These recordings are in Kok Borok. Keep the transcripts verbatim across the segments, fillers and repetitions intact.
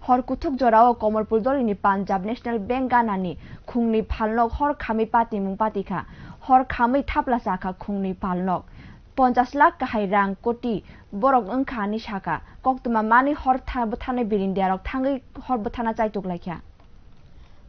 Hor kuthuk jorao Komolpur dolini Punjab National Bank ganani khungni phalnok hor khamwi patimung patikha. Hor khamwi thapla chakha khungni phalnok. Ponchas lakh kahai rang koti borok wngkha ani saka. Koktwma manwi hor tha-, bwtharnai birindiarok thangwi hor bwtharna chaituk laikha.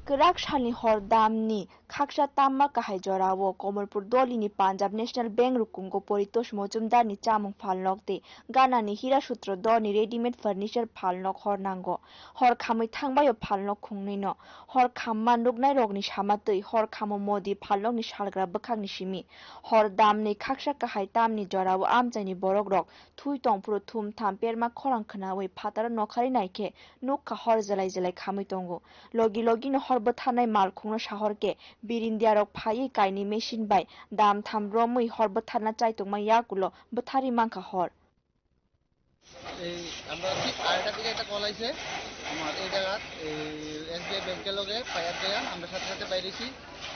Kwrak salni hor damni khaksa tamma kahai jorao Komolpur dolini Punjab National Bank rukungo Paritosh Mojumdarni chamung phalnok tei ganani Hira Sutro dolni readymade furniture phalnok hor nango. Hor khamwi thangbaio phalnok khungnwino. Hor khamma nuknairokni sama twi hor khamo Modi phalnokni salgra bwkhakni simi. Hor damni khaksa kahai tamni jorao amchaini borokrok thui tongphuru thum tham perma khorang khnaui phataro nokharwi naikhe nukha hor jelai jelai khamwi tongo. Logi logino hor bwtharnai malkhungno sahorkhe birindiarok phaiwi kainwi machine bai dam tham romwi hor bwtharna chaitokma yakulo bwtharwi mankha hor. এই আমরা ঠিক আড়াইটার দিকে একটা কল আইছে। আমার এই জায়গাত এই এসবিআই ব্যাংকের লগে ফায়ার দেয়া, আমরা সাথে সাথে বাইরেছি।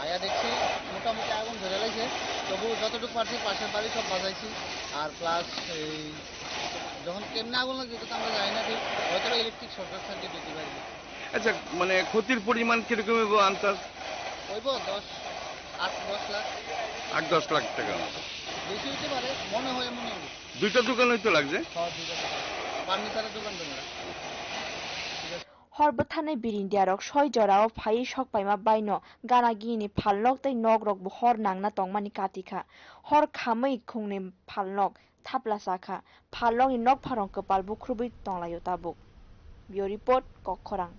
আয়া দেখছি মোটামুটি আগুন ধরে লাইছে, তবু যতটুকু পারছি পাশের বাড়ি সব বাজাইছি। আর প্লাস এই যখন কেমনে আগুন লাগছে, এটা তো আমরা জানি না ঠিক, হয়তো ইলেকট্রিক শর্ট সার্কিট হতে পারে। আচ্ছা, মানে ক্ষতির পরিমাণ কিরকম হইব আন্দাজ? হইব দশ, আট দশ লাখ। আট দশ লাখ টাকার মতো। বেশি হইতে পারে, মনে হয় এমনই হবে। দুইটা দোকানই তো লাগছে। হ্যাঁ, দুইটা দোকান। ফার্নিচারের দোকান তো না। Hor bwtharnai birindiarok soi jorao phaiwi sok paima baino gana ginini phalnok tei nokrokbo hor nangna tongmani katikha. Hor khamwi khungni phalnok thapla chakha. Phalnokni nokpharong kwpal bukhrubwi tonglaio tabuk. Bureau Report, Kokkhorang.